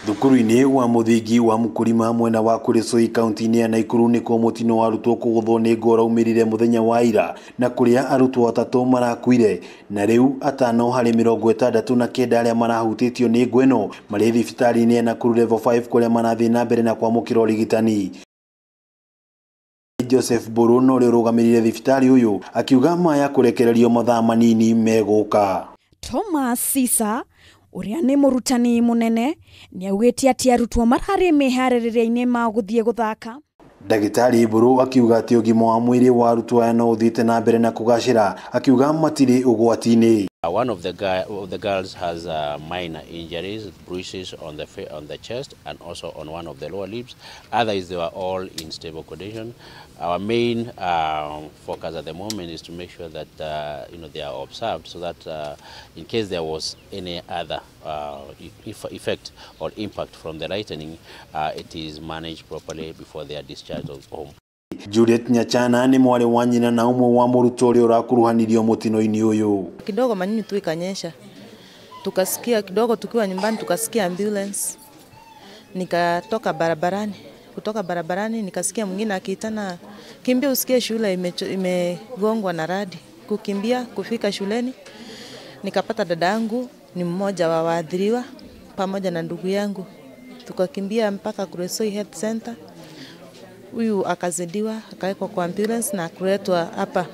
Thukuru-inĩ wa mũthingi wa Mkulima mwena wa Kuresoi kaunti-inĩ ya Nakuru nĩkuo mũtino wa arutwo kũgũthwo nĩ ngwa ũraumĩrire mũthenya wa ira na kũrĩa arutwo atatũ marakuire na rĩu 5 harĩ 69 arĩa marahutĩtio nĩ ngwa ĩno marĩ thibitarĩ-inĩ ya Nakuru Level 5 kũrĩa marathiĩ na mbere na kwamũkĩra ũrigitani. Joseph Mburu na ũrĩa ũrũgamĩrĩire thibitarĩ ũyũ akiuga maya kũrekererio mathaa manini megũka. Thomas Sisa ũrĩa nĩ mũrutani mũnene nĩaugĩte atĩ arutwo mararĩ meharĩrĩria-inĩ ma gũthiĩ gũthaka. Ndagĩtarĩ Mburu akiuga atĩ ũgima wa mwĩrĩ wa arutwo aya no ũthiĩte na mbere na kũgacĩra, akiuga matirĩ ũgwati-inĩ. One of the girls has minor injuries, bruises on the chest and also on one of the lower lips. Others, they were all in stable condition. Our main focus at the moment is to make sure that they are observed, so that in case there was any other effect or impact from the lightning, it is managed properly before they are discharged home. Juliet Nyachana ni mwarĩ wa nyina na ũmwe wa mũrutwo ũrĩa ũrakuruhanirio mũtino-inĩ ũyũ. Kidogo manyunyu tu ikanyesha, tukasikia kidogo tukiwa nyumbani, tukasikia ambulance. Nikatoka barabarani, kutoka barabarani nikasikia mwingine akiitana, kimbia usikie shule imegongwa na radi. Kukimbia kufika shuleni nikapata dada yangu ni mmoja wa waathiriwa pamoja na ndugu yangu. Tukakimbia mpaka Kuresoi Health Center. Huyu akazidiwa, akawekwa kwa ambulance na kuletwa hapa.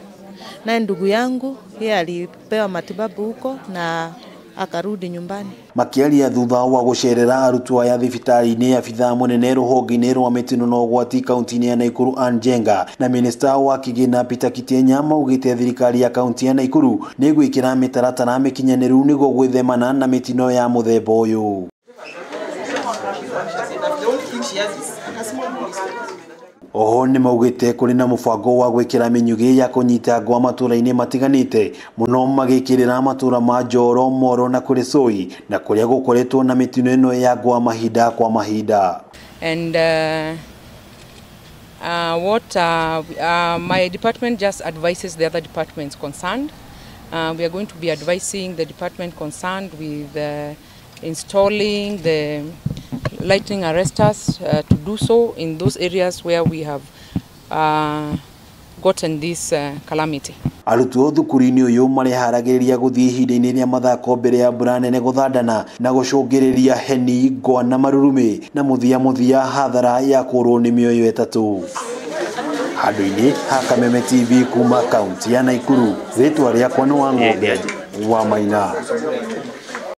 Na ndugu yangu yeye alipewa matibabu huko na akarudi nyumbani. Makiaria thutha wa gucerera arutwo aya thibitarĩ-inĩ, abithaa mũnene rũhonge-inĩ rwa mĩtino na ũgwati kaunti-inĩ ya Nakuru Ann Njenga na minista wa kĩgĩna Peter Kitienya maugĩte thirikari ya kaunti ya Nakuru nĩ ĩgwĩkĩra mĩtaratara mĩkinyanĩru nĩguo gwĩthemana na mĩtino ya mũthemba ũyũ. Oho nĩ maugĩte kũrĩ na mũbango wa gwĩkĩra mĩnyugĩ ya kũnyita ngwa matũra-inĩ matiganĩte mũno magĩkĩrĩra matũra ma Njoro, Moro na Kuresoi na kũrĩa gũkoretwo na mĩtino ĩno ya ngwa mahinda kwa mahinda. And what my department just advises the other departments concerned. We are going to be advising the department concerned with installing the lightning arresters to do so in those areas where we have gotten this calamity. Arutwo thukuru-inĩ ũyũ mareharagĩrĩria gũthiĩ ihinda-inĩ rĩa mathako mbere ya mbura nene gũthandana na gũcũngĩrĩria heni, ngwa na marurumĩ na mũthia mũthia hathara ya kũrwo nĩ mĩoyo ĩtatũ. Handũ-inĩ ha Kameme TV kuma kaunti ya Nakuru, rĩtwa rĩakwa nĩ Wang'ombe wa Maina.